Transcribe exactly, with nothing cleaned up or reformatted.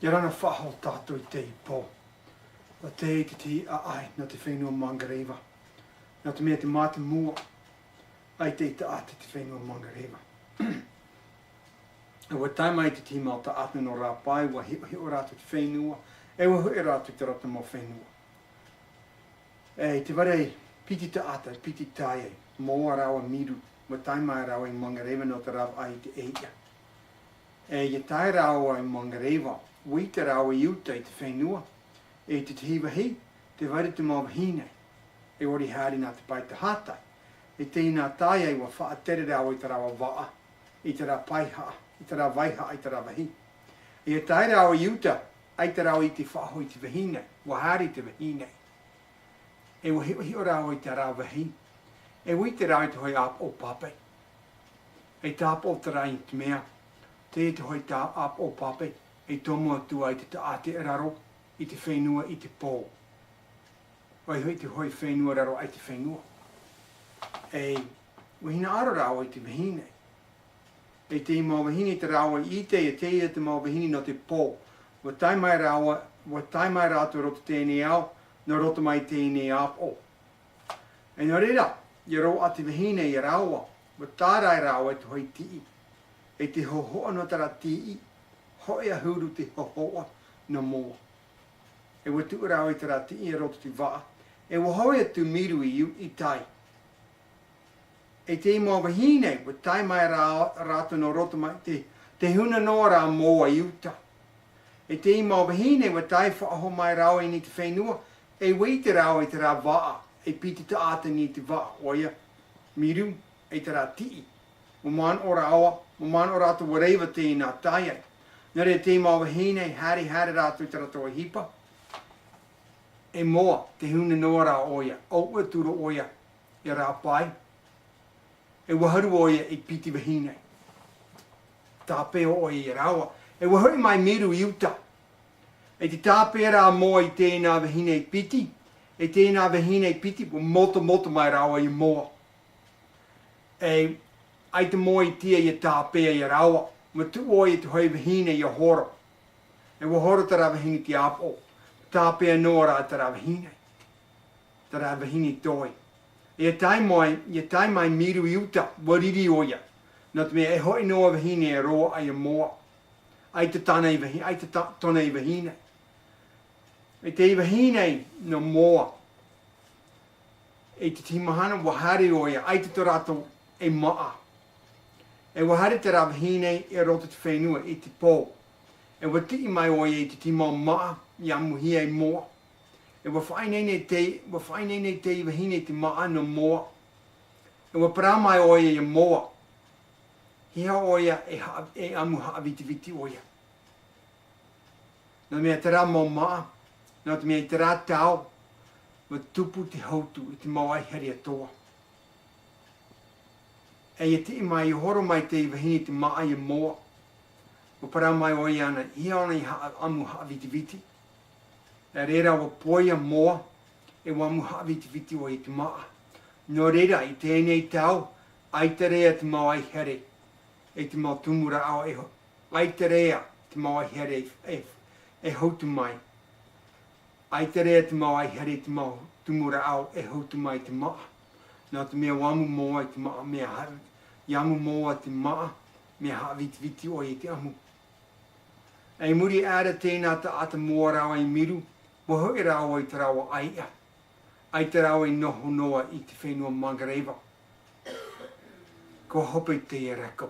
ʻIa rā na faʻahou tātou i teie pō. ʻUa tae i te tiʻi ʻaʻai nō te fenua Mangareva. Nō te mea te mātāmua, ʻaita i taʻata i te fenua Mangareva. ʻUa tae mai te tiʻi mau taʻata nō Rāpae, ʻua hiʻohiʻo rātou i te fenua, ʻe ʻua hoʻi rātou i te roto mau fenua. ʻE i te vare piti taʻata, piti taeaʻe, moa rāua Miru, ʻua tae mai rāua i Mangareva nō te ravaʻai i te ʻēʻa. ʻE ʻia tae rāua i Mangareva, ʻua ʻite rāua i uta i te fenua, ʻe i te tahi vāhi, tē vai ra te mau vahine, ʻe ʻua ʻore haere nā te pae tahatai. ʻE tēnā taeaʻe ʻua faʻatere rāua i terā vaʻa, i terā pae haʻa, i terā vai haʻa, i terā vāhi. ʻE ʻia tae rāua i uta, ʻaita rāua i ʻite faʻahou i te vahine, ʻua haere te vahine. ʻE ʻua hiʻohiʻo rāua i terā vāhi. ʻE ʻua ʻite rāua i te hōʻē ʻāpoʻo pape. ʻE tāpoʻo terā i te mea, teie te hōʻē tā ʻāpoʻo pape, e tomo atu ai te taʻata e raro i te fenua i te pō. ʻOia hoʻi te hōʻē fenua raro aʻe i te fenua. ʻE ʻua hinaʻaro rāua i te vahine. ʻE te mau vahine i te rāua i ʻite, ʻe teie te mau vahine nō te pō. ʻUa tae mai rāua, ʻua tae mai rātou i roto i teie nei ao, nō roto mai i teie nei ʻāpoʻo. ʻE nō reira, ʻia roaʻa te vahine ia rāua, ʻua tārae rāua i te hōʻē tiʻi. ʻE te hōhoʻa nō terā tiʻi, hōʻē ʻahuru te hōhoʻa nō moa. ʻE ʻua tuʻu rāua i terā tiʻi i roto i te vaʻa. ʻE ʻua hoʻi atu Miru i u-, i tai. ʻE te mau vahine, ʻua tae mai rā-, rātou nō roto mai te, te huna noa rā moa i uta. ʻE te mau vahine, ʻua tae faʻahou mai rāua i niʻa i te fenua, ʻe ʻua ʻite rāua i terā vaʻa, e piti taʻata i niʻa i te vaʻa, ʻoia, Miru, ʻe terā tiʻi. ʻUa manaʻo rāua, ʻua manaʻo rātou ʻua rave tēnā taeaʻe. Nō reira te mau vahine, haere, haere rātou i terā ʻohipa. ʻE moa, te huna noa rā ʻoia, ʻōʻua atu ra ʻoia, i Rāpae. ʻE ʻua haru ʻoia i piti vahine. Tāpeʻa ʻoia ia rāua. ʻE ʻua hoʻi mai Miru i uta. ʻE tē tāpeʻa ra moa i tēnā vahine i piti. ʻE tēnā vahine i piti, ʻua motomoto mai rāua ia moa. ʻE ʻaita moa i tīaʻi ia tāpeʻa ia rāua. ʻUa tuʻu ʻoia i te hōʻē vahine ia horo. ʻE ʻua horo terā vahine i te ʻāpoʻo. Tāpeʻa noa rā terā vahine. Terā vahine toe. ʻIa tae mai, ʻia tae mai Miru i uta, ʻua riri ʻoia. Nō te mea e hōʻē noa vahine e roaʻa ia moa. ʻAita tāna i vahi-, ʻaita tā-, tōna i vahine. ʻE te i vahine nō moa. ʻE te tahi mahana ʻua haere ʻoia, ʻaita tō rātou e māʻa. ʻE ʻua haere terā vahine i roto i te fenua, i te pō. ʻE ʻua tiʻi mai ʻoia i te tahi mau māʻa, i ʻamuhia e moa. ʻE ʻua faʻaineine te, ʻua faʻaineine te i vahine i te māʻa nō moa. ʻE ʻua parau mai ʻoia ia moa. Hia ʻoia e ha-, e ʻamu haʻavitiviti ʻoia. Nō te mea terā mau māʻa, nō te mea i terā tau, ʻua tupu te hautu i te mau ʻaihere atoʻa. ʻE ʻia tiʻi mai, ʻia horo mai te i vahine i te māʻa ia moa. ʻUa parau mai ʻoia ānei, hia ʻōna i ha-, ʻamu haʻavitiviti. ʻE reira ʻua poia moa, ʻe ʻua ʻamu haʻavitiviti ʻoia i te māʻa. Nō reira, i teie nei tau, ʻaita rā te mau ʻaihere, e te mau tumu rāʻau e ho-, ʻaita rā te mau ʻaihere e, e, e hautu mai. ʻAita rā te mau ʻaihere, te mau tumu rāʻau e hautu mai i te māʻa. Nō te mea ʻua ʻamu moa i te māʻa, mea ha-, ʻia ʻamu moa i te māʻa, mea haʻavitiviti ʻoia i te ʻamu. ʻE i muri aʻe ra tēnā taʻata moa rāua i Miru, ʻua hoʻi rāua i te rāua ʻaiʻa. ʻAita rāua i noho noa i te fenua Mangareva. ʻUa hope teie rākau.